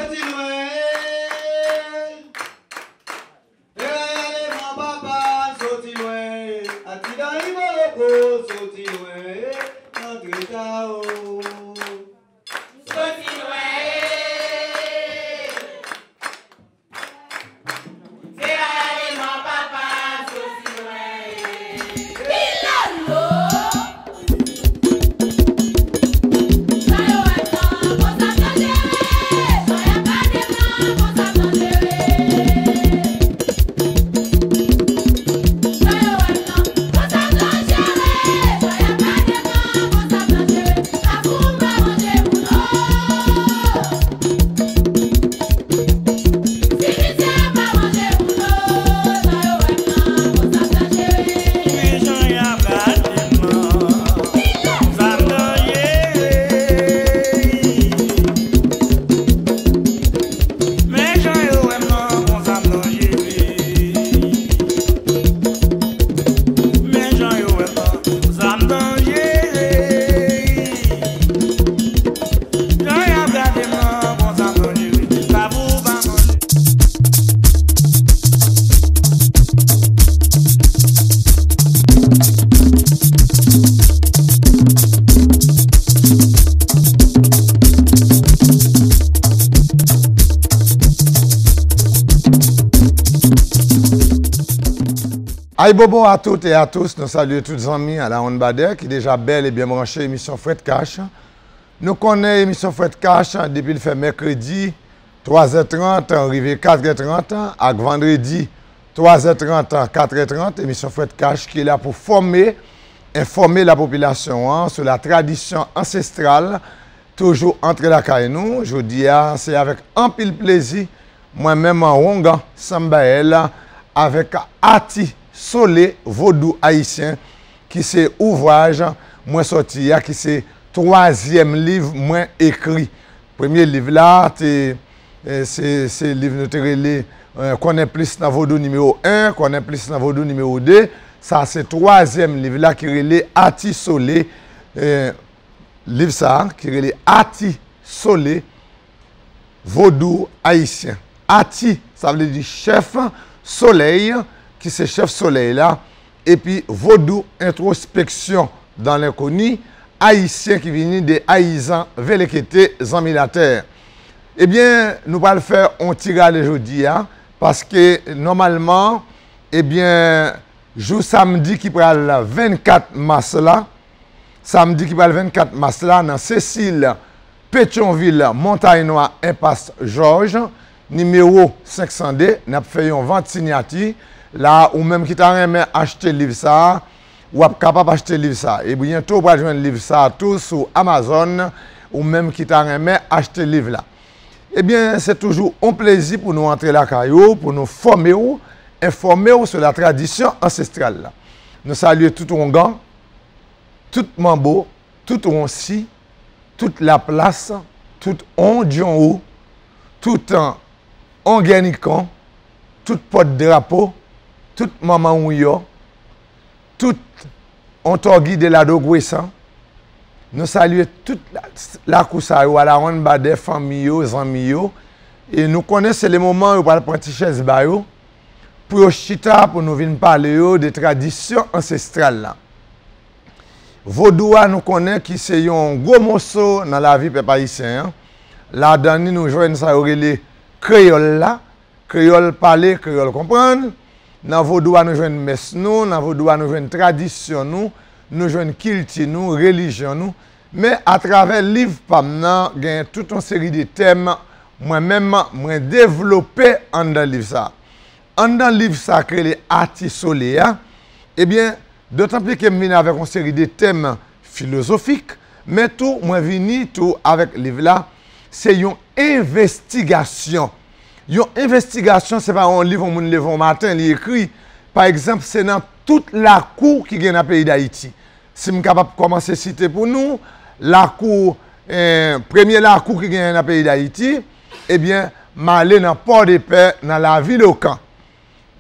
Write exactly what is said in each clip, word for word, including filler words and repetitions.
Soti lwen, e, e, ale pran papa, soti lwen, e, Atidan Iboloko, soti lwen, e, nan treta o. Soti lwen, e. Se ale mò papa soti lwen. Pilalo. Sa yo wè nan konsa chanje. Sa y ap gade nan konsa chanje. Sa yo wè nan konsa chanje. Sa y ap gade nan konsa chanje. Sa pou mwen manje pou nou. Ayibobo à toutes et à tous, nou salye tout zanmi Alawonnbadè ki deja bèl e byen branche emisyon Frèt Kach. Nou konnen emisyon Frèt Kach depi l fè mèkredi twa zè trant rive kat è trant, ak vandredi twa zè trant kat è trant, emisyon Frèt Kach ki la pou fòme, enfòme lapopilasyon an sou la tradisyon ansestral, toujou antre lakay nou. Jodi a, se avèk anpil plezi mwen menm Wongan Sambael avèk Ati Sole Vodou Ayisyen, ki se ouvraj mwen sòti a, ki se twazyèm liv mwen ekri. Premye liv la te, eh, se, se liv nou te rele, eh, Konnen Plis nan Vodou nimewo en, Konnen Plis nan Vodou nimewo de. Sa se twazyèm liv la ki rele Ati Sole, eh, liv sa a ki rele Ati Sole, Vodou Ayisyen. Ati, sa vle di chèf, Solèy, ki se chèf Solèy la, epi Vodou, Introspection dans l'inconnu, Ayisyen ki vini de Ayizan Velekete, zanmi latè. Ebyen, nou pral fè on ti rale jodi a, paske nòmalman, ebyen, jou samdi ki pral vennkat mas la, samdi ki pral vennkat mas la, nan Sesil, Petyonvil, Montay Nwa, Enpas Jòj, nimewo senk san de, n ap fè yon vant siyati. La, ou menm ki ta renmen achte liv sa a, w ap kapab achte liv sa a. E byento, ou pral jwenn liv sa a tou sou Amazon, ou menm ki ta renmen achte liv la. Ebyen, se toujou on plezi pou nou antre lakay ou, pou nou fòme w, enfòme w sou la tradisyon ansestral la. Nou salye tout Wongan, tout Manbo, tout Wonsi, tout Laplas, tout Ondjonwo, tout, eh, Ongènikon, tout Pòt Drapo, tout Manman Wouyò, tout Ontògi de Ladogwesan. Nou salye tout la, lakou sa yo, Alawonnbadè, fanmi yo, zanmi yo. E nou konnen se le moman yo pral pran ti chèz ba yo, pou yo chita, pou nou vin pale yo de tradisyon ansestral la. Vodou a, nou konnen ki se yon gwo moso nan lavi pèp ayisyen an. Ladan li, nou jwenn sa yo rele kreyòl la, kreyòl pale, kreyòl konprann. Nan vodou a, nou jwenn mès nou, nan vodou a, nou jwenn tradisyon nou, nou jwenn kilti nou, relijyon nou. Men atravè liv pa m nan, gen tout yon seri de tèm mwen menm mwen devlope anndan liv sa a. Anndan liv sa a ki rele Ati Sole a, ebyen, dotan pli ke m vini avèk yon seri de tèm filozofik, men tou mwen vini tou avèk liv la, se yon envestigasyon. Yon envestigasyon, se pa yon liv yon moun leve yon maten, li ekri. Pa egzanp, se nan tout lakou ki gen nan peyi Dayiti. Si m kapab kòmanse site pou nou, lakou, eh, premye lakou ki genyen nan peyi Dayiti, ebyen, m ale nan Pòdepè, nan lavil Okan.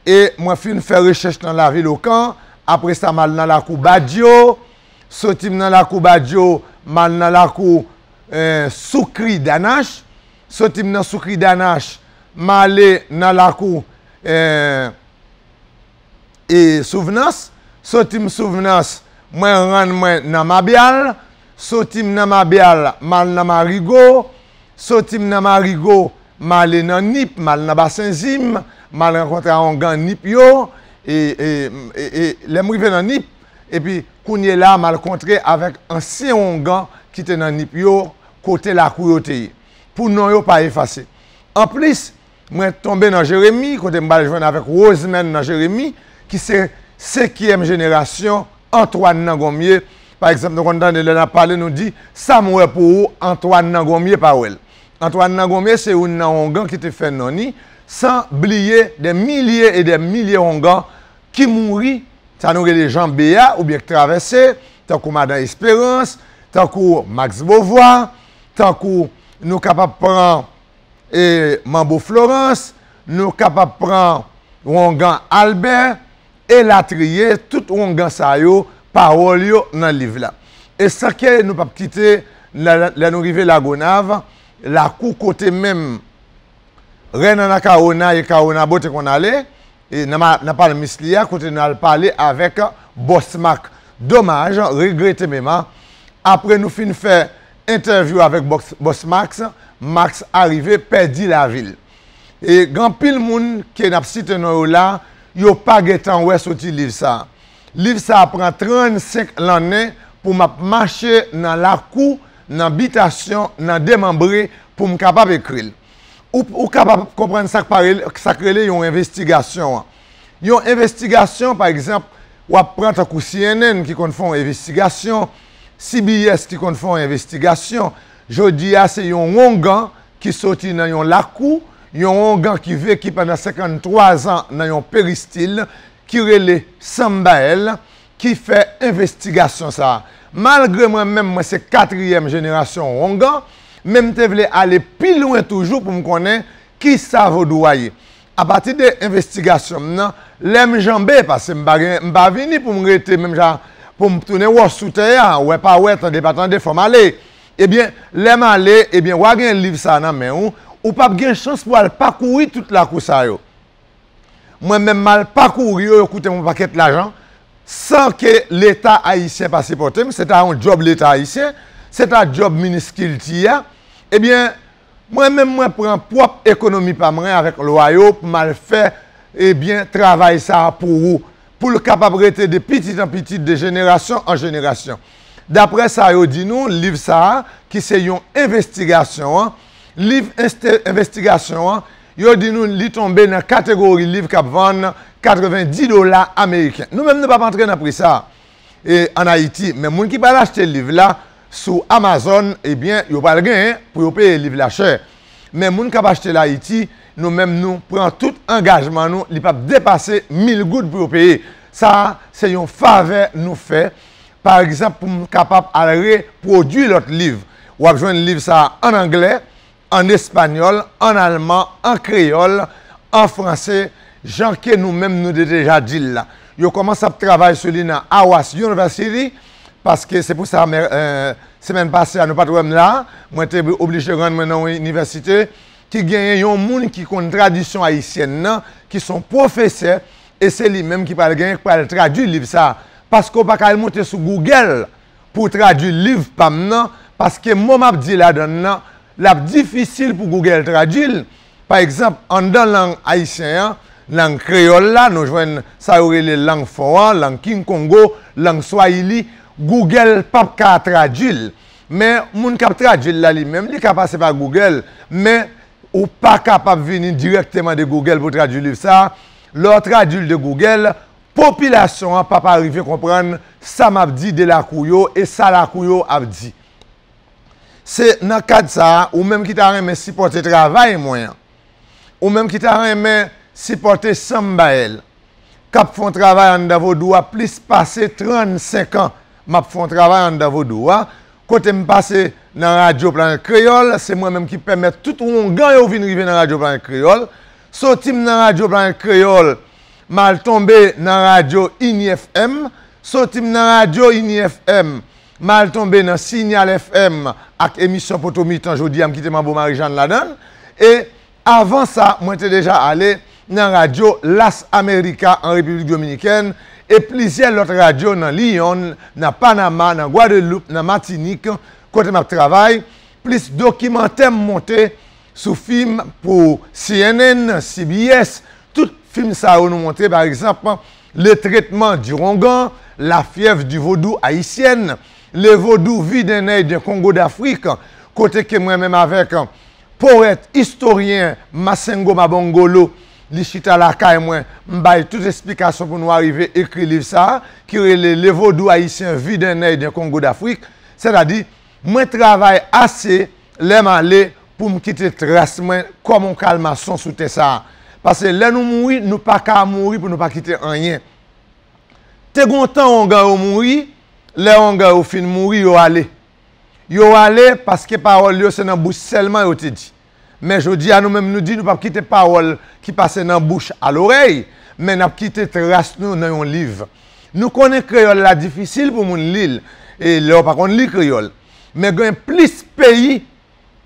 E mwen fin fè rechèch nan lavil Okan, apre sa m al nan lakou Badyo, soti m nan lakou Badyo, m al nan lakou, eh, Soukri Danach, Soti m nan Soukridanach, m ale nan lakou, eh, e Souvnans. Soti m Souvnans, mwen rann mwen nan Mabyal. Soti m nan Mabyal, m al nan Marigo. Soti m nan Marigo, m ale nan Nip, m al nan Basen Zim, m al rankontre a ongan Nip yo. E, e, e, e lè m rive nan Nip, epi kounye la, m al kontre avèk ansyen ongan ki te nan Nip yo, kote lakou yo te ye. Pou non yo pa efase. Anplis, mwen tonbe nan Jeremi, kote m pral jwenn avèk Rosemèn nan Jeremi, ki se senkyèm jenerasyon Antwàn nan Gonmye. Pa egzanp, nou konn tande lè n ap pale, nou di, "Sa m wè pou ou, Antwàn nan Gonmye pa wè l." Antwàn nan Gonmye se youn nan ongan ki te fè non li, san bliye dè milye e dè milye ongan ki mouri, sa nou rele janbe a, oubyen k travèse, tankou Madan Esperans, tankou Max Beauvoir, tankou nou kapab pran, e, Manbo Florans, nou kapab pran ongan Albè, elatriye, tout ongan sa yo, pawòl yo nan liv la. E san ke nou p ap kite, lè, lè nou rive Lagonav, lakou kote menm Rèn Anakawona e Kawonabo te konn ale, e nan ma-, nan palmis li a, kote nou al pale avèk Bòs Mak. Domaj, regrete mema, apre nou fin fè entèvyou avèk Bòs, Bòs Max, Max arive pèdi lavi l. E gen anpil moun ke n ap site non yo la, yo pa gentan wè soti liv sa a. Liv sa a pran trannsenk lannen pou m ap mache nan lakou, nan bitasyon, nan demanbre pou m kapab ekri l. Ou, ou kapab konprann sa k pa rele, sa k rele yon envestigasyon an. Yon envestigasyon, pa egzanp, w ap pran tankou C N N ki konn fè yon envestigasyon, C B S ki konn fè yon envestigasyon. Jodi a, se yon ongan ki soti nan yon lakou, yon ongan ki veki pandan senkanntwa zan nan yon peristil, ki rele Sanbael, ki fè envestigasyon sa a. Malgre mwen menm, mwen se katriyèm jenerasyon ongan, men m te vle ale pi lwen toujou pou m konnen kisa vodou a ye. Apati de envestigasyon m nan, lè m janbe, paske m pa gen, m pa vini pou m rete menm jan, pou m tounen wòch sou tè a, wè pa wè, tande pa tande, fò m ale. Ebyen, lè m ale, ebyen, w a gen liv sa a nan men w, ou p ap gen chans pou al pakouri tout lakou sa yo. Mwen menm, m al pakouri yo, yo koute m yon pakèt lajan, san ke Leta ayisyen pa sipòte m. Se ta yon djòb Leta ayisyen, se ta djòb minis kilti a. Ebyen, mwen menm, mwen pran pwòp ekonomi pa mwen avèk lwa yo pou m al fè, ebyen, travay sa a pou ou, pou l kapab rete de pitit an pitit, de jenerasyon an jenerasyon. Daprè sa yo di nou, liv sa a, ki se yon envestigasyon an, liv enste-, envestigasyon an, yo di nou li tonbe nan kategori liv k ap vann katrevendi dola ameriken. Nou menm, nou p ap antre nan pri sa a, e, ann Ayiti. Men moun ki pral achte liv la sou Amazon, ebyen, yo pral genyen pou yo peye liv la chè. Men moun k ap achte l Ayiti, nou menm, nou pran tout angajman nou, li p ap depase mil goud pou yo peye. Sa a, se yon favè nou fè, pa egzanp, pou m kapab al repwodui lòt liv. W ap jwenn liv sa a ann anglè, ann espanyòl, ann alman, an kreyòl, an franse, jan ke nou menm nou te deja di l la. Yo kòmanse ap travay sou li nan Awas University, paske se pou sa, mè-, eh, semèn pase a, nou pa t wè m la, mwen te oblije rann mwen nan yon inivèsite ki genyen yon moun ki konn tradisyon ayisyèn nan, ki se yon pwofesè, e se li menm ki pral genyen, ki pral tradui liv sa a. Paske w pa ka al monte sou Google pou w tradui liv pa m nan, paske mo m ap di ladan l nan, l ap difisil pou Google tradui l. Pa egzanp, anndan lang ayisyen an, lang kreyòl la, nou jwenn sa yo rele lang fon an, lang King Kongo, lang Swahili, Google p ap ka tradui l. Men, moun k ap tradui l la, li menm, li ka pase pa Google, men ou pa kapab vini dirèkteman de Google pou tradui liv sa a. Lè w tradui l de Google, popilasyon an p ap arive konprann sa m ap di de lakou yo e sa lakou yo ap di. Se nan kad sa a, ou menm ki ta renmen sipòte travay mwen an, ou menm ki ta renmen sipòte Sanbael, k ap fè yon travay anndan vodou a plis pase trannsenk an, m ap fè yon travay anndan vodou a, kote m pase nan Radyo Planèt Kreyòl, se mwen menm ki pèmèt tout wongan yo vin rive nan Radyo Planèt Kreyòl. Soti m nan Radyo Planèt Kreyòl, m al tonbe nan Radyo Ini F M. Soti m nan Radyo Ini F M, M al tonbe nan Signal F M ak emisyon Poto Mitan jodi a, m kite Manbo Marijàn ladan l. E avan sa, mwen te deja ale nan radyo Las America an Repiblik Dominikèn e plizyè lòt radyo nan Lyon, nan Panama, nan Gwadloup, nan Matinik, kote m ap travay. Plis dokimantè m monte sou fim pou C N N, C B S, tout fim sa yo nou montre, pa egzanp, Le traitement du Houngan, La fièvre du vaudou haïtienne, Le vaudou vit d'un œil d'un Congo d'Afrique, kote ke mwen menm avèk powèt, istoryen Masengo Mabongolo, li chita lakay mwen, m bay tout esplikasyon pou nou arive ekri liv sa a, ki rele Le vaudou haïtien vit d'un œil d'un Congo d'Afrique, sètadi, mwen travay ase lè m ale pou m kite tras mwen kòm yon kalmason sou tè sa a. Paske lè nou mouri, nou pa ka mouri pou nou pa kite anyen. Te gen yon tan Houngan yo mouri, lè Houngan yo fin mouri, yo ale. Yo ale paske pawòl yo se nan bouch sèlman yo te di. Men jodi a nou menm nou di nou p ap kite pawòl ki pase nan bouch a lorèy, men n ap kite tras nou nan yon liv. Nou konnen kreyòl la difisil pou moun li l, e lè w pa konn li kreyòl. Men gen plis peyi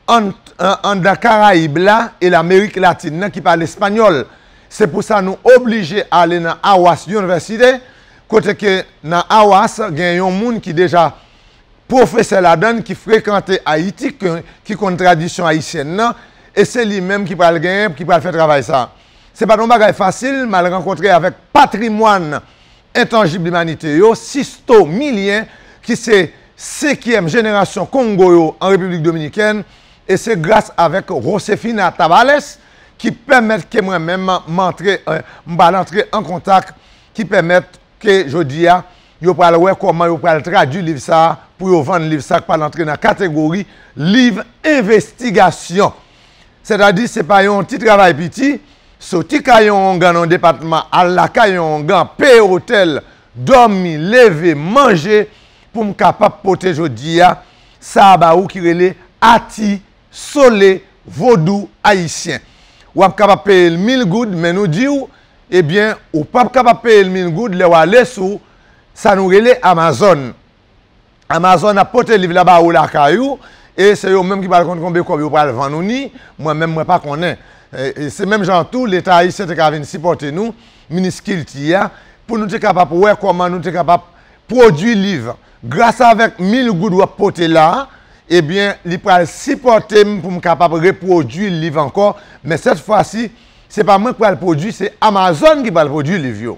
an, an, anndan Karayib la e Lamerik Latin nan ki pale espanyòl. Se pou sa nou oblije ale nan Awas University, kote ke nan Awas gen yon moun ki deja pwofesè ladan l ki frekante Ayiti, ke, ki konn tradisyon ayisyèn nan, e se li menm ki pral genyen, ki pral fè travay sa a. Se pa t yon bagay fasil, m al rankontre avèk patrimwàn entanjib limanite yo, Sisto Milien, ki se senkyèm jenerasyon Kongo yo an Repiblik Dominikèn, e se gras avèk Josefina Tabales ki pèmèt ke mwen menm m antre, eh, m pral antre an kontak, ki pèmèt ke jodi a, yo pral wè kòman yo pral tradui liv sa a, pou yo vann liv sa a, k pral antre nan kategori liv envestigasyon. Sètadi, se pa yon ti travay piti, soti kay yon Houngan nan yon depatman, al lakay yon Houngan, peye otèl, dòmi, leve, manje, pou m kapab pote jodi a, sa a ba ou ki rele Ati Sole Vodou Ayisyen. W ap kapab peye l mil goud, men nou di w, ebyen, ou p ap kapab peye l mil goud lè w ale sou sa nou rele Amazon. Amazon ap pote liv la ba ou lakay ou, e se yo menm ki pral konn konbe kòb yo pral vann ou ni, mwen menm mwen pa konnen. E, e se menm jan tou, Leta ayisyen te ka vin sipòte nou, minis kilti a, pou nou te kapab wè kòman nou te kapab pwodui liv. Gras avèk mil goud w ap pote la a, ebyen, li pral sipòte m pou m kapab repwodui liv ankò, men sèt fwa si, se pa mwen k pral pwodui, se Amazon ki pral pwodui liv yo.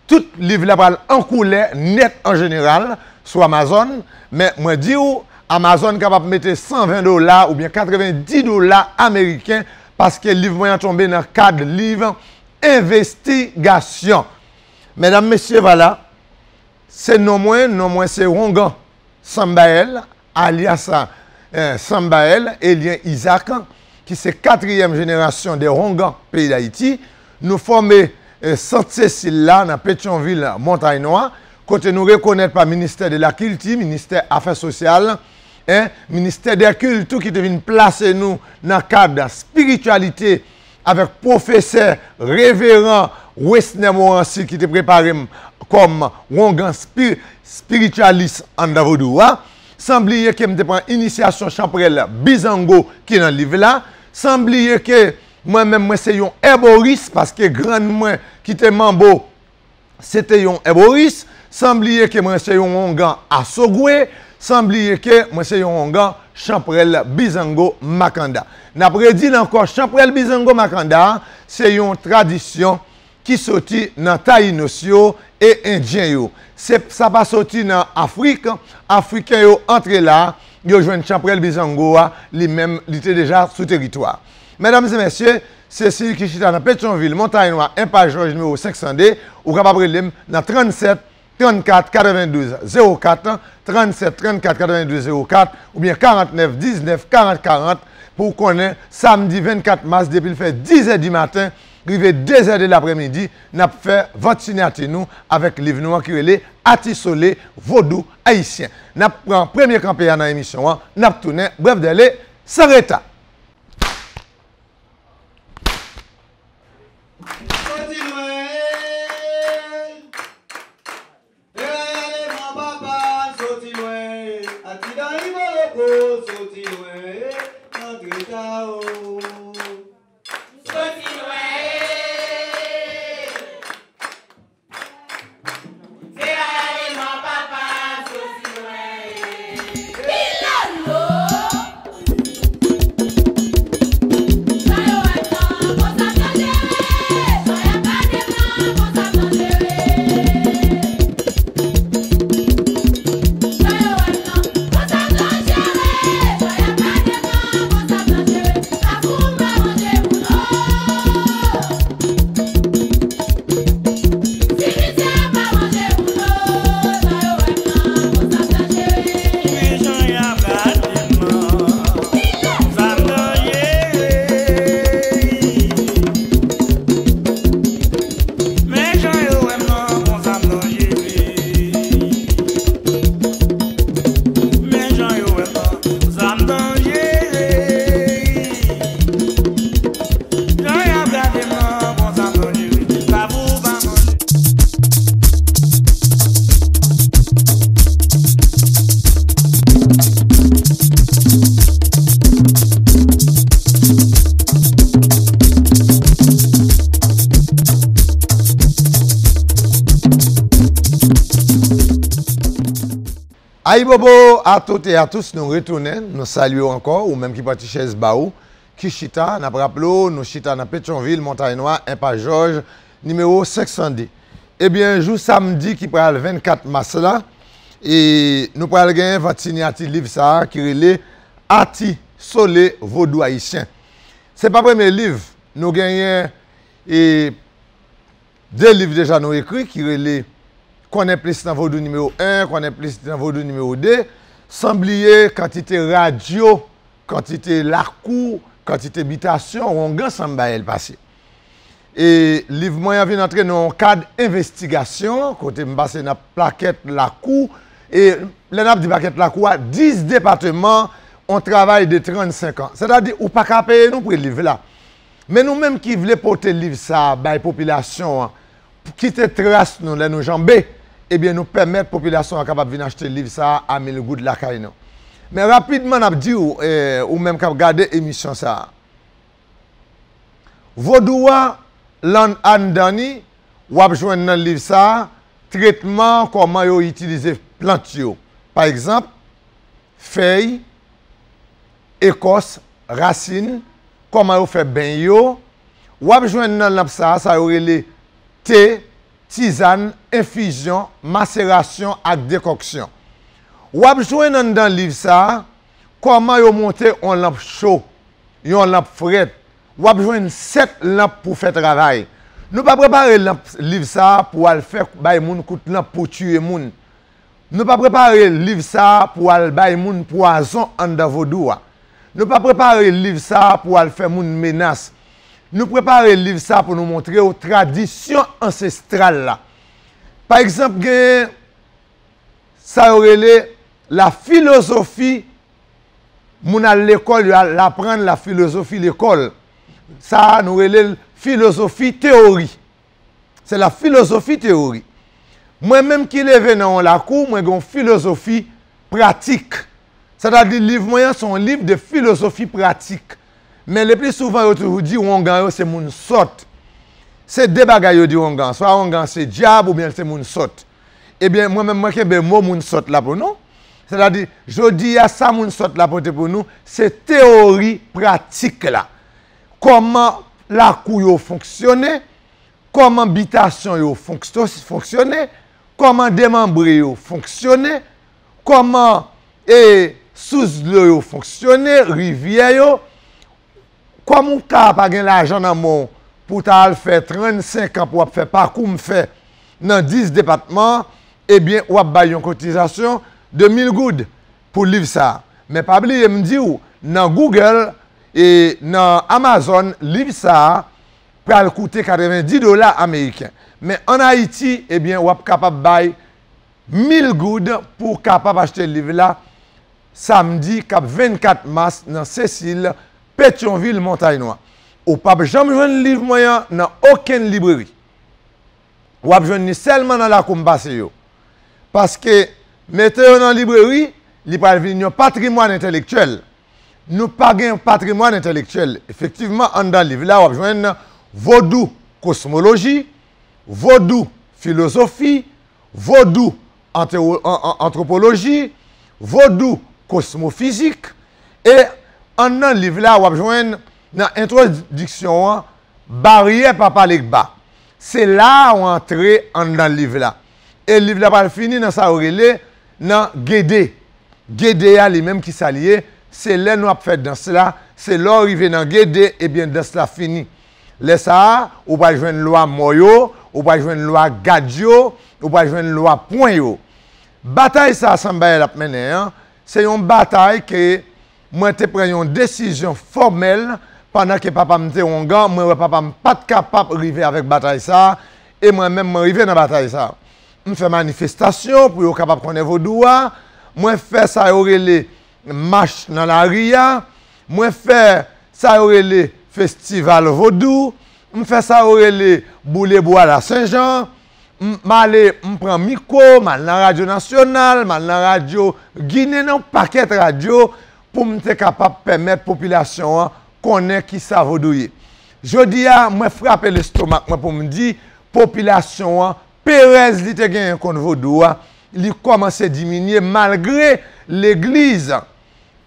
Tout liv la pral an koulè nèt an jeneral sou Amazon, men mwen di w, Amazon kapab mete san ven dola oubyen katrevendi dola ameriken paske liv mwen an tonbe nan kad liv envestigasyon. Medam, mesye, vwala, se non mwen, non mwen se Houngan Sambael, alyas, eh, Sambael Elien Isaac, ki se katriyèm jenerasyon de Houngan peyi Dayiti. Nou fòme, eh, Sant Sesil la nan Petyonvil, Montay Nwa, kote nou rekonèt pa Ministè de la Kilti, Ministè Afè Sosyal, en, Ministè dè Kilt tou ki te vin plase nou nan kad espirityalite avèk pwofesè reveran Wesner Morancy ki te prepare m kòm Houngan spi-, espirityalis anndan vodou a. San bliye ke m te pran inisyasyon chanprèl bizango ki nan liv la. San bliye ke mwen menm mwen se yon èboris paske grann mwen ki te manbo se te yon èboris. San bliye ke mwen se yon Houngan Asogwe. San bliye ke mwen se yon Houngan chanprèl bizango makanda. N ap redi l ankò, chanprèl bizango makanda a se yon tradisyon ki soti nan Tayinos yo e Endyen yo. Se, sa pa soti nan Afrik, Afriken yo antre la, yo jwenn chanprèl bizango a, li menm, li te deja sou teritwa. Medam e mesye, Sesil ki chita nan Petyonvil, Montay Nwa, enpas Jòj nimewo senk san de, ou kapab rele m nan trannsèt trannkat katrevendouz zewo kat, trannsèt trannkat katrevendouz zewo kat, oubyen karantnèf diznèf karant karant, pou w konnen, samdi vennkat mas, depi l fè dizè di maten, rive dezè de laprèmidi, n ap fè vant siyati nou avèk liv nou an ki rele Ati Sole, Vodou Ayisyen. N ap pran premye kanpe a nan emisyon an, n ap tounen, brèf dèle, san reta. Soti lwen, e ale pran papa, soti lwen. Soti lwen, antre ta o. Soti lwen, e. Se la y ale mò papa, soti lwen, e. Pilolo. Sa yo wè nan, konsa danjere. Sa y ap gade nan, konsa danjere. Men jan yo wè m nan, konsa m danjere. Men jan yo wè m nan, konsa m danjere. Jan y ap gade m nan, konsa m danjere. Pa pou pa manje. Ayibobo a tout e a tous, nou retounen, nou salye w ankò, ou menm ki pran ti chèz ba ou, ki chita, n ap raple w, nou chita nan Petyonvil, Montay Nwa, Enpas Jòj, nimewo senk san de. Ebyen, jou samdi ki pral vennkat mas la, e nou pral gen vant sinyati liv sa a ki rele Ati Sole Vodou Ayisyen. Se pa premye liv, nou genyen, e, de liv deja nou ekri ki rele Konnen plis nan Vodou nimewo en, Konnen plis nan Vodou nimewo de, san bliye kantite radyo, kantite lakou, kantite bitasyon, wongan san m bay el pase. E liv mwen an vin antre nan yon kad envestigasyon, kote m pase nan pakèt lakou, e lè n ap di pakèt lakou a, dis depatman, on travay de trannsenk an. Sètadi, ou pa ka peye nou pri liv la. Men nou menm ki vle pote liv sa a bay popilasyon an, kite tras nou lè nou janbe, ebyen nou pèmèt popilasyon an kapab vin achte liv sa a a mil goud lakay nou. Men rapidman n ap di w, eh, ou menm k ap gade emisyon sa a. Vodou a, lan anndan li, w ap jwenn nan liv sa a, tretman, kòman yo itilize plant yo. Pa egzanp, fèy, ekòs, rasin, kòman yo fè beny yo. W ap jwenn nan lanp sa a, sa yo rele te, tizàn, enfizyon, maserasyon ak dekòksyon. W ap jwenn anndan liv sa a, kòman yo monte on lanp cho, yon lanp frèt. W ap jwenn sèt lanp pou fè travay. Nou pa prepare lanp, liv sa a pou al fè bay moun kout lanp pou tiye moun. Nou pa prepare liv sa a pou al bay moun pwazon anndan vodou a. Nou pa prepare liv sa a pou al fè moun menas. Nou prepare liv sa a pou nou montre w tradisyon ansestral la. Pa egzanp, gen sa yo rele la filozofi, moun al lekòl, yo al aprann la filozofi lekòl. Sa a, nou rele l filozofi teyori. Se la filozofi teyori. Mwen menm ki leve nan yon lakou, mwen gen yon filozofi pratik. Sètadi, liv mwen an se yon liv de filozofi pratik. Men le pli souvan, yo toujou di wongan yo se moun sòt. Se de bagay yo di wongan. Swa wongan se dyab oubyen l se moun sòt. Ebyen, mwen menm, mwen kenbe mo moun sòt la pou nou. Sètadi, jodi a, sa moun sòt la pote pou nou, se teyori pratik la. Kòman lakou yo fonksyone, kòman bitasyon yo fonksyo-, fonksyone, kòman demanbre yo fonksyone, kòman, e, sous dlo yo fonksyone, rivyè yo. Kòm ou ka pa gen lajan nan men w pou w ta al fè trannsenk an pou w ap fè pakou m fè nan dis depatman an, ebyen, w ap bay yon kotizasyon de mil goud pou liv sa a. Men pa bliye m di w, nan Google e nan Amazon, liv sa a pral koute katrevendi dola ameriken. Men ann Ayiti, ebyen, w ap kapab bay mil goud pou w kapab achte liv la samdi k ap vennkat mas nan Sesil, Petyonvil, Montay Nwa. Ou p ap janm jwenn liv mwen an nan okenn libreri. W ap jwenn li sèlman nan lakou m pase yo. Paske mete yo nan libreri, Li pral vin yon patrimwàn entèlektyèl. Nou pa gen patrimwàn entèlektyèl. Efektivman, anndan liv la, w ap jwenn vodou kosmoloji, vodou filozofi, vodou antewò- an- an- antwopoloji, vodou kosmofizik, e anndan liv la, w ap jwenn nan entwodiksyon an, baryè Papa Legba. Se la a w antre anndan liv la. E liv la pral fini nan sa yo rele nan Gede. Gede a li menm ki sa li ye, se lè nou ap fè dans la, se lè w rive nan Gede, ebyen dans la fini. Lè sa a, ou pral jwenn lwa mò yo, ou pral jwenn lwa gad yo, ou pral jwenn lwa pwen yo. Batay sa a Sanbayèl ap mennen an, se yon batay ke mwen te pran yon desizyon fòmèl pandan ke papa m te wongan, mwen wè papa m pa t kapab rive avèk batay sa a, e mwen menm mwen rive nan batay sa a. M fè manifestasyon pou yo kapab konnen vodou a, mwen fè sa yo rele mach nan lari a, mwen fè sa yo rele festival vodou, m fè sa yo rele boule bwa la Senjan, m ale m pran mikwo, m al nan radyo nasyonal, m al nan radyo ginen, nan yon pakèt radyo, pou m te kapab pèmèt popilasyon an konnen kisa vodou ye. Jodi a, mwen frape lestomak mwen pou m di, popilasyon an, perèz li te genyen kont vodou a, li kòmanse diminye malgre legliz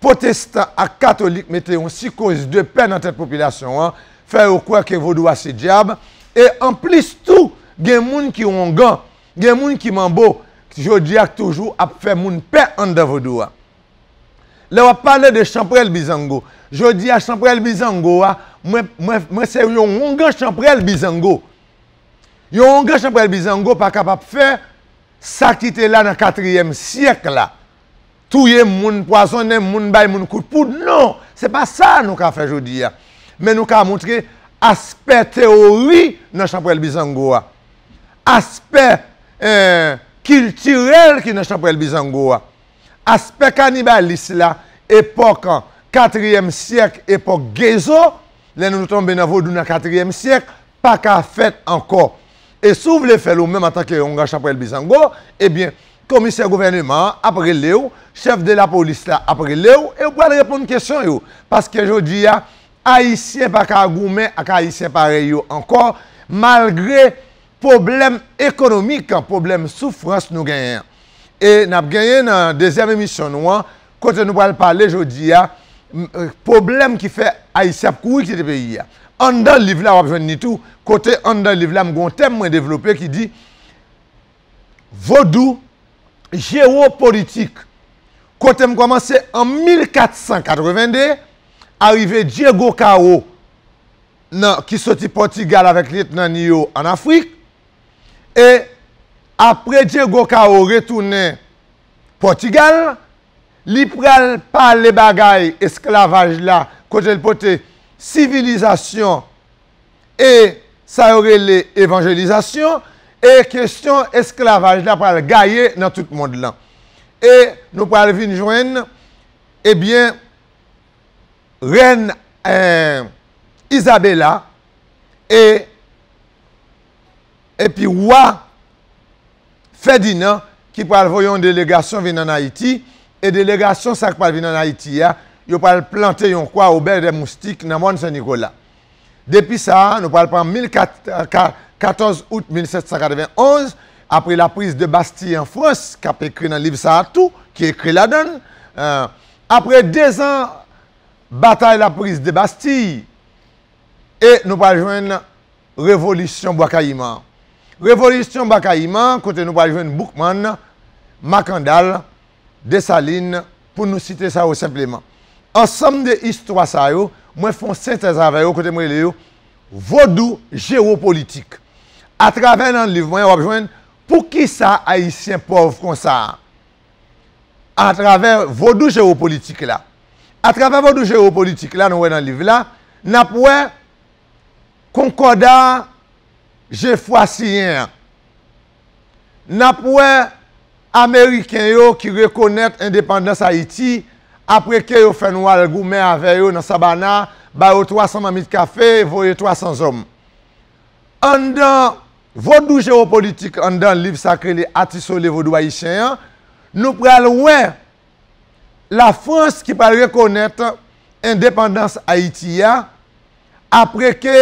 pwotestan ak katolik mete yon sikoz de pè nan tèt popilasyon an, fè yo kwè ke vodou a se dyab, e anplis tou, gen moun ki wongan, gen moun ki manbo, jodi a k toujou ap fè moun pè anndan vodou a. Lè w ap pale de chanpwèl bizango, jodi a chanpwèl bizango a, mwen, mwen, mwen se yon wongan chanpwèl bizango. Yon wongan chanpwèl bizango pa kapab fè sa ki te la nan katriyèm syèk la. Touye moun, pwazonnen moun, bay moun kout poud. Non, se pa sa nou ka fè jodi a. Men nou ka montre aspè teyori nan chanpwèl bizango a. Aspè, eh, kiltirèl ki nan chanpwèl bizango a. Aspè kanibalis la, epòk katriyèm syèk, epòk Gezo, lè nou tonbe nan vodou nan katriyèm syèk, pa ka fèt ankò. E si w vle fè l ou menm antanke yon gran chanpwèl bizango, ebyen, komisè gouvèneman an ap rele w, chèf de lapolis la ap rele w, e w pral reponn kesyon yo. Paske jodi a, Ayisyen pa ka goumen ak Ayisyen parèy yo ankò, malgre pwoblèm ekonomik, pwoblèm soufrans nou genyen an. E n ap genyen nan dezyèm emisyon nou an, kote nou pral pale jodi a, m, e, pwoblèm ki fè Ayisyen ap kouri kite peyi a. Anndan liv la, w ap jwenn li tou, kote anndan liv la, m gen yon tèm mwen devlope ki di, Vodou jewopolitik, kote m kòmanse an mil kat san katreven de, arive Diego Caro, nan, ki soti Pòtigal avèk lyetnan ni yo ann Afrik, e apre Diego Caro retounen Pòtigal, li pral pale bagay esklavaj la, kote l pote sivilizasyon e sa yo rele evanjelizasyon, e kesyon esklavaj la pral gaye nan tout mond lan. E nou pral vin jwenn, ebyen, rèn, eh, Izabela e, epi wa Fèdinan ki pral voye yon delegasyon vin ann Ayiti, e delegasyon sa k pral vin ann Ayiti a, yo pral plante yon kwa au Baie des Moustiques nan mòn Sen Nikola. Depi sa a, nou pral pran mil kat, ka, katòz out mil sèt san katreven onz, apre la prise de Bastille an Frans, k ap ekri nan liv sa a tou, ki ekri ladan l, eh, apre dezan batay la prise de Bastille, e nou pral jwenn revolisyon Bwa Kayiman an. Revolisyon Bwa Kayiman an, kote nou pral jwenn Boukmann, Makandal, Desalin, pou nou site sa yo senpleman. Ansanm de istwa sa yo, mwen fè yon sentèz avè yo, kote m rele yo Vodou jewopolitik. Atravè nan liv mwen, w ap jwenn poukisa Ayisyen pòv konsa a. Atravè vodou jewopolitik la. Atravè vodou jewopolitik la, nou wè nan liv la, n ap wè konkòda Jefwa Siyen an. N ap wè Ameriken yo ki rekonèt endepandans Ayiti, apre ke yo fè nou al goumen avè yo nan Savannah, ba yo twa san mamit kafe, voye twa san zòm. Anndan vodou jewopolitik, anndan liv sa k rele Atisole Vodou Ayisyen an, nou pral wè Lafrans ki pral rekonèt endepandans Ayiti a, apre ke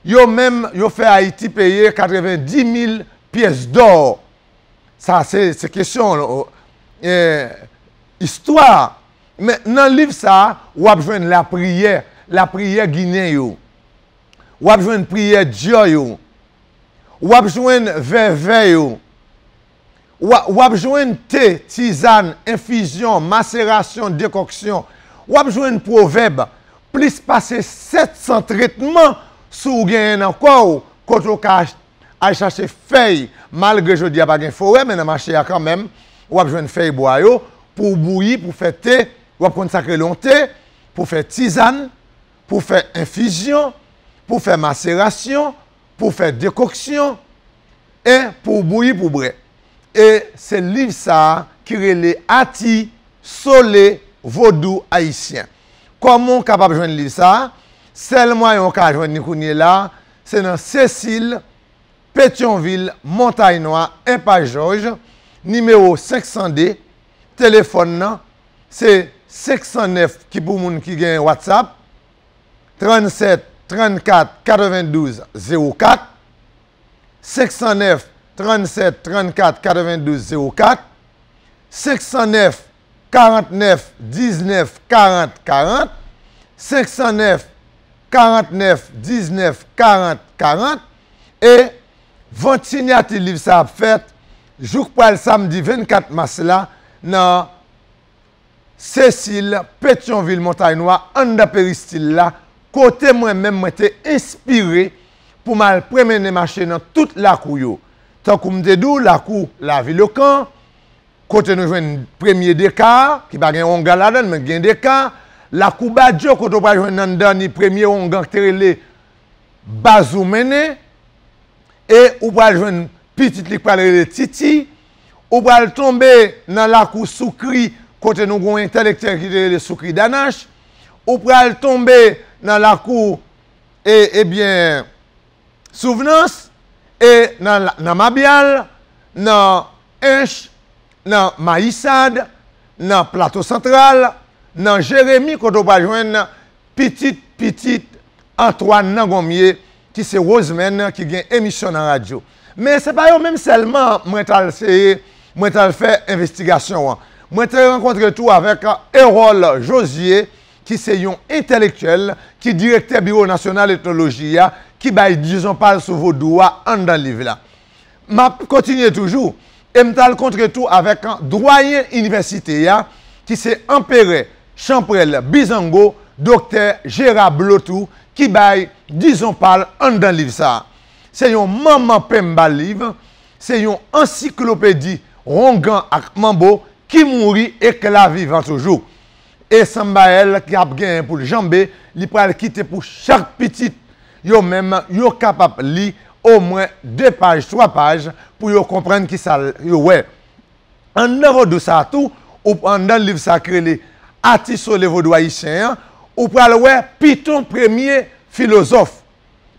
yo menm yo fè Ayiti peye katrevenndis mil pyès dò. Sa se, se kesyon, eh, istwa. Men nan liv sa a, w ap jwenn lapriyè, lapriyè ginen yo. W ap jwenn priyè dyò yo. W ap jwenn vèvè yo. W a- w ap jwenn te, tizàn, enfizyon, maserasyon, dekòksyon. W ap jwenn pwovèb, plis pase sèt san tretman si w genyen nan kò w, kote w ka ach- al chache fèy, malgre jodi a pa gen forè, men nan mache a kanmenm, w ap jwenn fèy bwa yo, pou w bouyi, pou fè te, w ap konn sa k rele yon te, pou fè tizàn, pou fè enfizyon, pou fè maserasyon, pou fè dekòksyon, e pou w bouyi pou w bwè. E se liv sa a ki rele Ati Sole Vodou Ayisyen. Kòman w kapab jwenn liv sa a? Sèl mwayen w ka jwenn li kounye la a, se nan Cécile, Petyonvil, Montay Nwa, Enpas Jòj, nimewo senk san de, telefòn nan, se senk san nèf ki pou moun ki gen WhatsApp, trannsèt, trannkat, katrevendouz, zewo kat, senk san nèf, trannsèt, trannkat, katrevendouz, zewo kat, senk san nèf, karant nèf, diznèf, karant, karant, senk san nèf, karant nèf, diznèf, karant, karant, e vant sinyati liv sa ap fèt jouk pral samdi vennkat mas la nan Cécile, Petyonvil, Montay Nwa, anndan peristil la, kote mwen menm mwen te enspire pou m al pwomennen mache nan tout lakou yo. Tankou m te di w, lakou lavil Okan, kote nou jwenn premye deka a, ki pa gen wonga ladan l, men gen deka, lakou Badyo, kote w pral jwenn anndan ni premye wongan ki te rele Bazoumene, e ou pral jwenn pitit li k pral rele Titi, ou pral tonbe nan lakou Soukri, kote nou gen yon entèlektyèl ki te rele Soukri Danach, ou pral tonbe nan lakou, e, ebyen, Souvnans, e nan, nan Mabyal, nan Ench, nan Mayisad, nan Plato Santral, nan Jeremi, kote w pral jwenn pitit pitit Antwàn nan Gonmye, ki se Rosemèn, ki gen emisyon nan radyo. Men se pa yo menm sèlman mwen t al seye, mwen t al fè envestigasyon an. Mwen te rankontre tou avèk Erol Josué, ki se yon entèlektyèl, ki direktè Biwo Nasyonal Etnoloji a, ki bay dizon pa l sou vodou a anndan liv la. M ap kontinye toujou, e m t al kontre tou avèk dwayen inivèsite a, ki se Anperè Chanprèl Bizango, Doktè Gérard Blotou, ki bay dizon pa l anndan liv sa a. Se yon manman penmba liv, se yon ansiklopedi wongan ak manbo ki mouri e k la vivan toujou. E sanmbayèl k ap genyen pou l janbe, li pral kite pou chak pitit yo menm yo kapab li omwen de paj, twa paj pou yo konprann kisa l- yo wè. Anndan vodou sa a tou, ou anndan liv sa a ki rele Ati Sole Vodou Ayisyen an, ou pral wè Piton premye filozòf.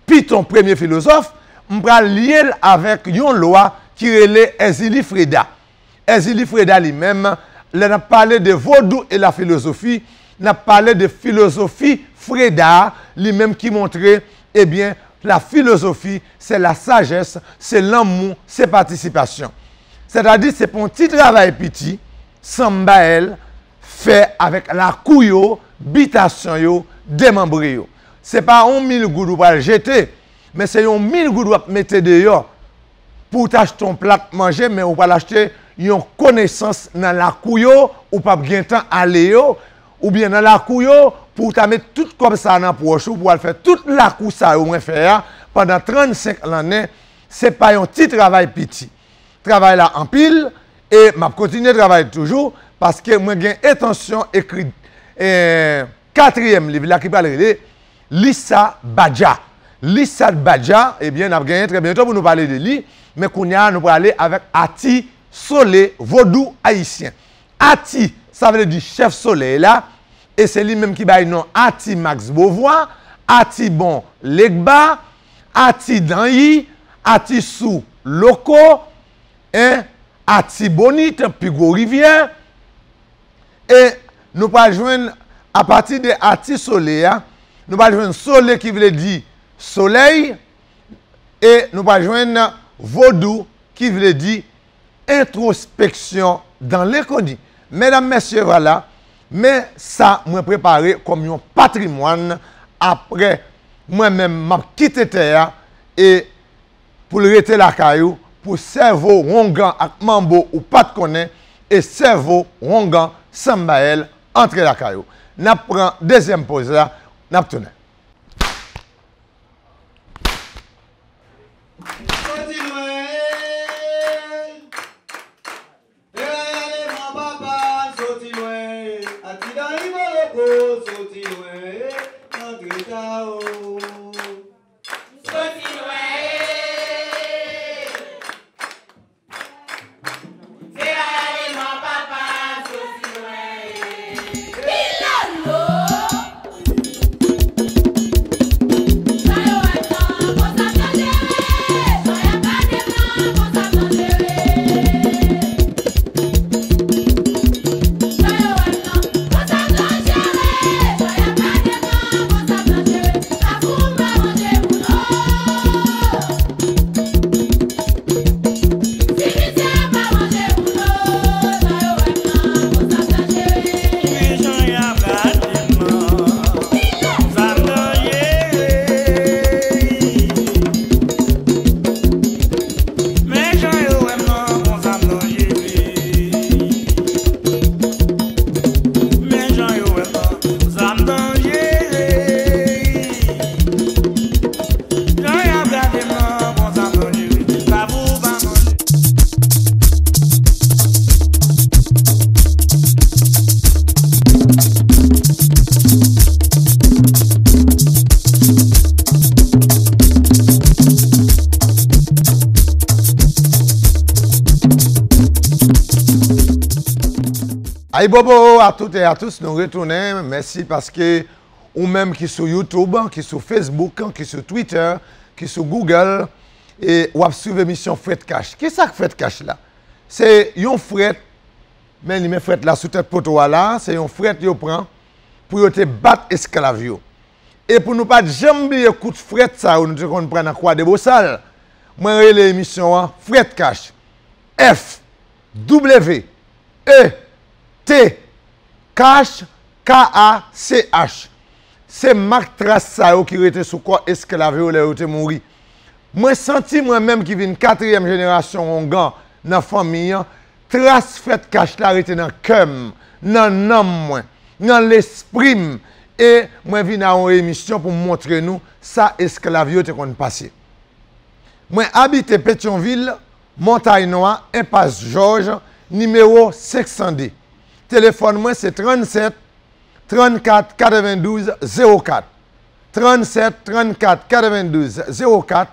Piton premye filozòf, m pral lye l avèk yon lwa ki rele Èzili Freda. Èzili Freda li menm, lè n ap pale de vodou e la filozofi, n ap pale de filozofi Freda a, li menm ki montre, ebyen, la filozofi, se la sajès, se lanmou, se patisipasyon. Sètadi, se pa yon ti travay piti, sanmbayèl fè avèk lakou yo, bitasyon yo, demanbre yo. Se pa yon mil goud ou pral jete, men se yon mil goud w ap mete deyò pou w t achte yon plat manje, men ou pral achte yon konesans nan lakou yo, ou p ap gen tan ale yo, oubyen nan lakou yo, pou w ta met tout kòb sa a nan pòch ou, pou w al fè tout lakou sa yo mwen fè a pandan trannsenk lannen, se pa yon ti travay piti. Travay la anpil, e m ap kontinye travay toujou, paske mwen gen entansyon ekri, eh, katriyèm liv la ki pral rele Lisa Badja. Lisa Badja, ebyen, n ap genyen trè byento pou nou pale de li, men kounye a, nou prale avèk Ati Sole Vodou Ayisyen. Ati, sa vle di chèf solèy la, e se li menm ki bay non Ati Max Beauvoir, Ati Bon Legba, Ati Danyi, Ati Sou Loko, en, Ati Bonit, pi gwo rivyè, e Nou pral jwenn, apati de ati sole a, nou pral jwenn sole ki vle di solèy, e nou pral jwenn vodou ki vle di entrospeksyon dan lenkoni. Medam, mesye, vwala, men sa mwen prepare kòm yon patrimwàn apre mwen menm m ap kite tè a e pou l rete lakay ou, pou sèvo wongan ak manbo ou pa t konnen e sèvo wongan sanbayèl antre lakay ou. N ap pran dezyèm poz la, n ap tounen. Soti lwen, e rale man papa, soti lwen, atidan iboloko, soti lwen, e antre ta o. Soti lwen, e se rale man papa, soti lwen, e pilolo. Ayibobo a tout e a tous, nou retounen. Mèsi paske ou menm ki sou YouTube, ki sou Facebook, ki sou Twitter, ki sou Google, e w ap swiv emisyon Frèt Kach. Kisa k Frèt Kach la? Se yon frèt, men li men frèt la sou tèt poto a la, se yon frèt yo pran pou yo te bat esklav yo. E pou nou pa t janm bliye kout frèt sa yo nou te konn pran nan Kwa de Bosal, mwen rele emisyon an Frèt Kach. F W E T Kach, K A C H. Se mak tras sa yo ki rete sou kò esklav yo lè yo te mouri. Mwen santi mwen menm ki vin katriyèm jenerasyon wongan nan fanmi an, tras Frèt Kach la rete nan kè m, nan nanm mwen, nan lespri m, e mwen vin a yon emisyon pou m montre nou sa esklav yo te konn pase. Mwen abite Petyonvil, Montay Nwa, Enpas Jòj, nimewo senk san de. Telefòn mwen se trannsèt, trannkat, katrevendouz, zewo kat. Trannsèt, trannkat, katrevendouz, zewo kat.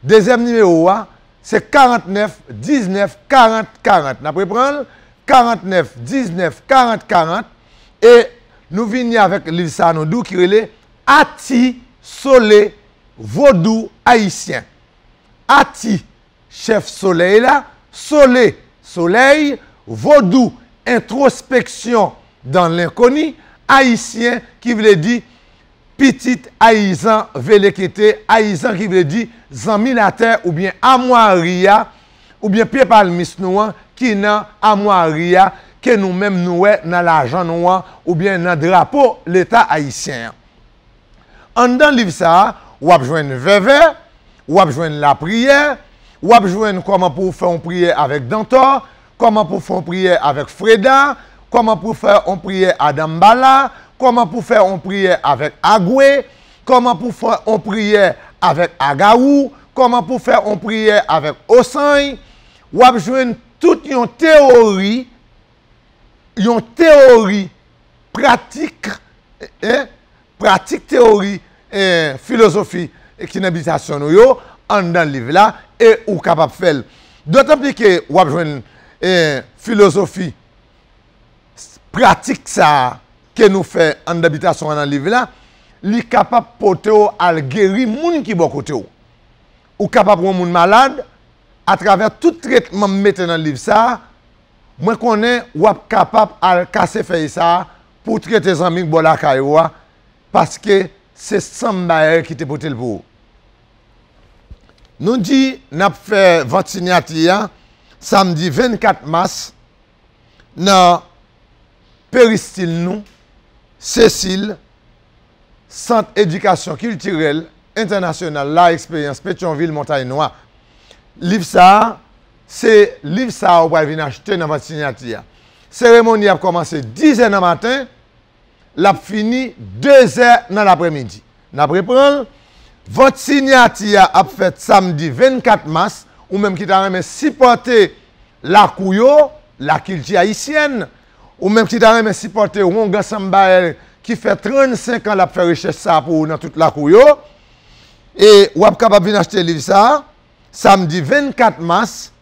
Dezyèm nimewo a, se karantnèf, diznèf, karant, karant. N ap reprann l, karantnèf, diznèf, karant, karant. E nou vini avèk liv sa a nou di w ki rele Ati Sole Vodou Ayisyen. Ati, chèf solèy la, Sole, solèy, Vodou, entrospeksyon dan lenkoni, Ayisyen, ki vle di pitit Ayizan, Velekete, Ayizan ki vle di zanmi latè oubyen amwari a, oubyen pye palmis nou an ki nan amwari a, ke nou menm nou wè nan lajan nou an, oubyen nan drapo Leta ayisyen an. Anndan liv sa a, w ap jwenn vèvè, w ap jwenn lapriyè, w ap jwenn kòman pou w fè yon priyè avèk Dantò, kòman pou w fè yon priyè avèk Freda, kòman pou w fè yon priyè a Danmbala, kòman pou w fè yon priyè avèk Agwe, kòman pou w fè yon priyè avèk Agawou, kòman pou w fè yon priyè avèk Osany. W ap jwenn tout yon teyori, yon teyori pratik, en, pratik teyori, en, filozofi ki nan bitasyon nou yo, anndan liv la, e ou kapab fè l. Dotanpli ke w ap jwenn, en, filozofi pratik sa a ke nou fè anndan bitasyon an nan liv la, li kapab pote w al geri moun ki bò kote w. Ou kapab wè yon moun malad, atravè tout tretman m mete nan liv sa a, mwen konnen w ap kapab al kase fèy sa a pou w trete zanmi k bò lakay ou a, paske se Sam Bael ki te pote l pou ou. Nou di n ap fè vant sinyati a samdi vennkat mas nan peristil nou, Sesil, Sant Edikasyon Kiltirèl Entènasyonal La Eksperyans, Petyonvil, Montay Nwa. Liv sa a, se liv sa a ou pral vin achte nan vant sinyati a. Seremoni ap kòmanse dizè nan maten, l ap fini dezè nan laprèmidi. N ap repran l. Vant sinyati a ap fèt samdi vennkat mas. Ou menm ki ta renmen sipòte lakou yo, lakilti ayisyèn, ou menm ki ta renmen sipòte Wongan Sam Bael ki fè trannsenk an l ap fè rechèch sa a pou ou nan tout lakou yo, e w ap kapab vin achte liv sa a samdi vennkat mas,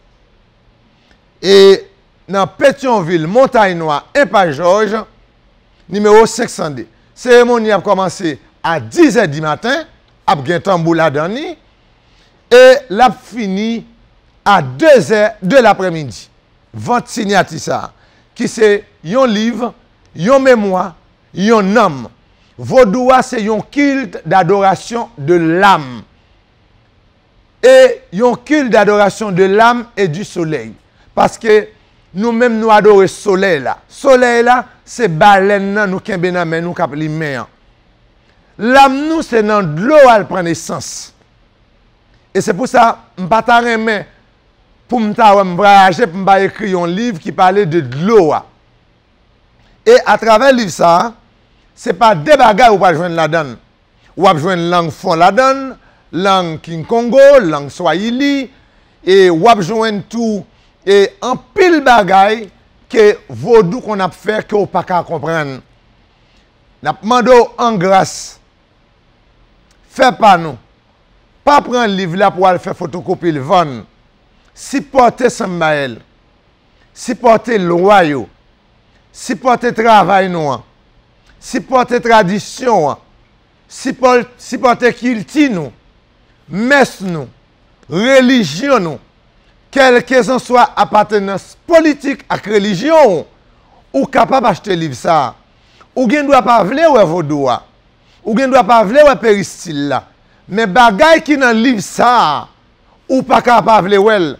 e nan Petyonvil, Montay Nwa, Enpas Jòj, nimewo senk san de. Seremoni ap kòmanse a dizè di maten, ap gen tanbou ladan li, e l ap fini a dezè de laprèmidi. Vant sinyati sa a, ki se yon liv, yon memwa, yon nanm. Vodou a se yon kilt dadorasyon de lam. E yon kilt dadorasyon de lam e di solèy. Paske nou menm nou adore solèy la. Solèy la, se balèn nan nou kenbe nan men nou k ap limen an. Lam nou se nan dlo a l pran nesans. E se pou sa, m pa ta renmen pou m ta wè m vwayaje pou m pa ekri yon liv ki pale de dlo a. E atravè liv sa a, se pa de bagay ou pral jwenn ladan l. W ap jwenn lang fon ladan l, lang Kikongo, lang Swayili, e w ap jwenn tou e anpil bagay ke vodou konn ap fè ke w pa ka konprann. N ap mande w an gras, fè pa nou. Pa pran liv la pou w al fè fotokopi l vann. Sipòte Sam Bael. Sipòte lwa yo. Sipòte travay nou an. Sipòte tradisyon an. Sipò-, sipòte kilti nou, mès nou, relijyon nou. Kèlkezanswa apatenans politik ak relijyon w, ou kapab achte liv sa a. Ou gen dwa pa vle wè vodou a. Ou gen dwa pa vle wè peristil la. Men bagay ki nan liv sa a, ou pa ka pa vle wè l.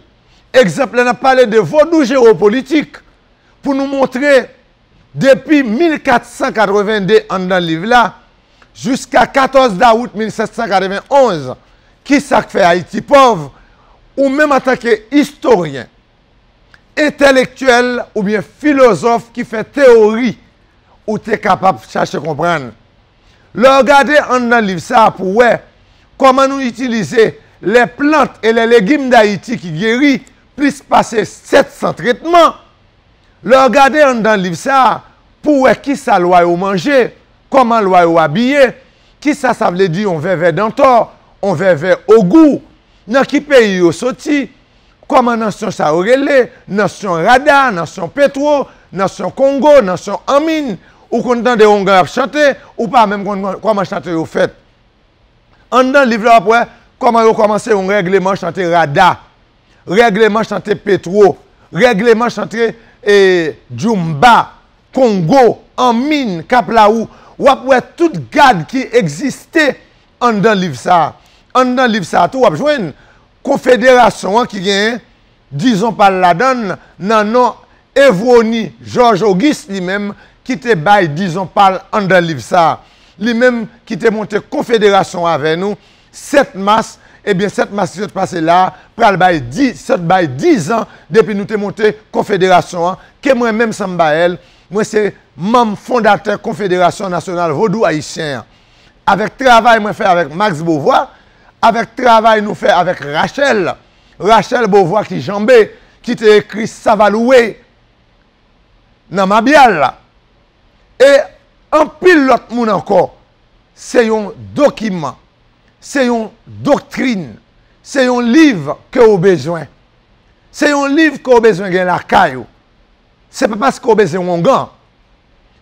Egzanp, lè n ap pale de vodou jewopolitik, pou nou montre depi mil kat san katreven de anndan liv la, jiska katòz dawout mil sèt san katreven onz, kisa k fè Ayiti pòv, ou menm antanke istoryen, entèlektyèl oubyen filozòf ki fè teyori, ou te kapab chache konprann. Lè w gade anndan liv sa a pou w wè kòman nou itilize les plantes et les légumes d'Haïti ki geri plis pase sèt san tretman, lè w gade anndan liv sa a pou w wè kisa lwa yo manje, kòman lwa yo abiye, kisa sa vle di yon vèvè dantò, yon vèvè ogou, nan ki peyi yo soti, kòman nasyon sa yo rele, nasyon Rada, nasyon Petwo, nasyon Kongo, nasyon Anmin, ou konn tande Wongan ap chante, ou pa menm konn kòman chante yo fèt. Anndan liv la, w ap wè kòman yo kòmanse yon règleman chante Rada, règleman chante Petwo, règleman chante, e, Djoumba, Kongo, Anmin, Kaplawou. W ap wè tout gad ki egziste anndan liv sa a. Anndan liv sa a tou, w ap jwenn konfederasyon an ki genyen dizon pa l ladan l nan non Evroni Jòj Ogis li menm ki te bay dizon pa l anndan liv sa a. Li menm ki te monte konfederasyon avè nou sèt mas, ebyen sèt mas ki sot pase la a pral bay di, sot bay diz an depi nou te monte konfederasyon an, ke mwen menm Sam Bael, mwen se manm fondatè Konfederasyon Nasyonal Vodou Ayisyen an. Avèk travay mwen fè avèk Max Beauvoir, avèk travay nou fè avèk Rachel, Rachel Beauvoir ki janbe, ki te ekri Savalouwe nan Mabyal la. E anpil lòt moun ankò. Se yon dokiman, se yon doktrin, se yon liv ke w bezwen. Se yon liv ke w bezwen gen lakay ou. Se pa paske w bezwen wongan.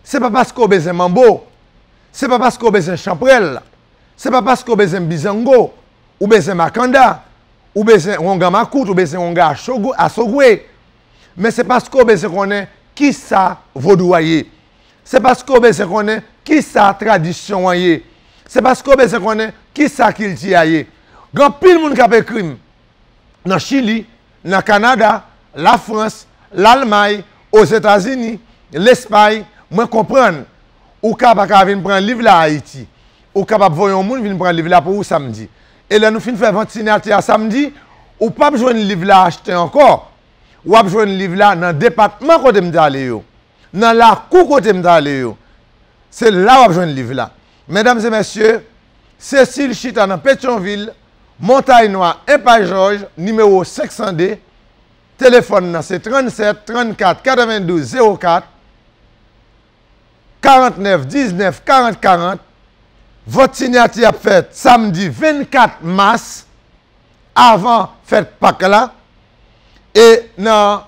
Se pa paske w bezwen manbo. Se pa paske w bezwen chanprèl. Se pa paske w bezwen bizango, ou bezwen makanda, ou bezwen wongan makout, ou bezwen wongan asogwe, asogwe. Men se paske w bezwen konnen kisa vodou a ye. Se paske w bezwen konnen kisa tradisyon an ye. Se paske w bezwen konnen kisa kilti a ye. Gen anpil moun k ap ekri m nan Chili, nan Kanada, Lafrans, Lalmay, Ozetazini, Lespay, mwen konprann. Ou ka pa ka vin pran liv la Ayiti. Ou kapab voye yon moun vin pran liv la pou ou samdi. E lè nou fin fè vant sinyati a samdi, ou p ap jwenn liv la achte ankò. W ap jwenn liv la nan depatman kote m t ale yo, nan lakou kote m t ale yo. Se la w ap jwenn liv la. Medam e mesye, Cecil chita nan Petyonvil, Montay Nwa, Enpay Jòj, nimewo senk san de, telefòn nan se trannsèt, trannkat, katrevendouz, zewo kat, karantnèf, diznèf, karant, karant. Vant sinyati ap fèt samdi vennkat mas, avan fèt Pak la, e nan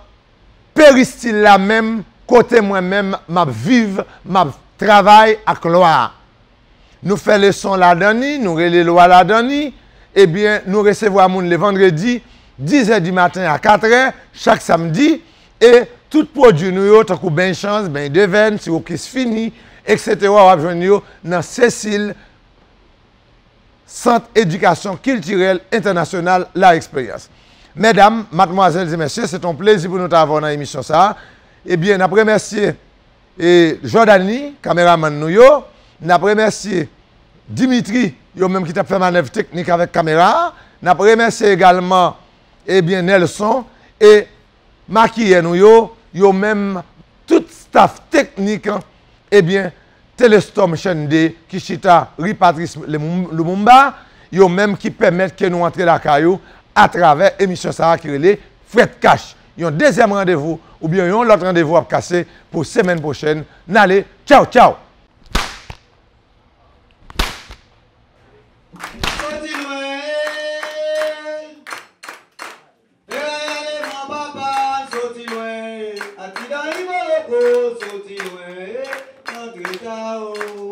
peristil la menm, kote mwen menm m ap viv, m ap travay ak lwa a. Nou fè leson ladan li, nou rele lwa ladan li, ebyen, nou resevwa moun le vandredi, diz è di maten a kat è, chak samdi, e tout pwodui nou yo, tankou beny chans, beny devèn, siwo kis fini, etsetera, w ap jwenn yo nan Cecil, Sant Edikasyon Kiltirèl Entènasyonal La Expérience. Medam, madmwazèl e mesye, se t on plezi pou nou ta avè w nan emisyon sa a. Ebyen, n ap remèsye e, Jordany, kameramann nou yo. N ap remèsye Dimitri, yo menm ki t ap fè manèv teknik avèk kamera a. N ap remèsye egalman, ebyen, Nelson e makiyè nou yo, yo menm, tout staf teknik, ebyen, Telestorm Chèn de ki chita ri Patrice Lumumba, yo menm ki pèmèt ke nou antre lakay ou atravè emisyon sa a ki rele Frèt Kach. Yon dezyèm randevou oubyen yon lòt randevou ap kase pou semèn pwochèn. N ale, tchaw, tchaw! Soti lwen, e ale mwen papa, soti lwen, adidan iboloko, soti lwen, e antre ta o.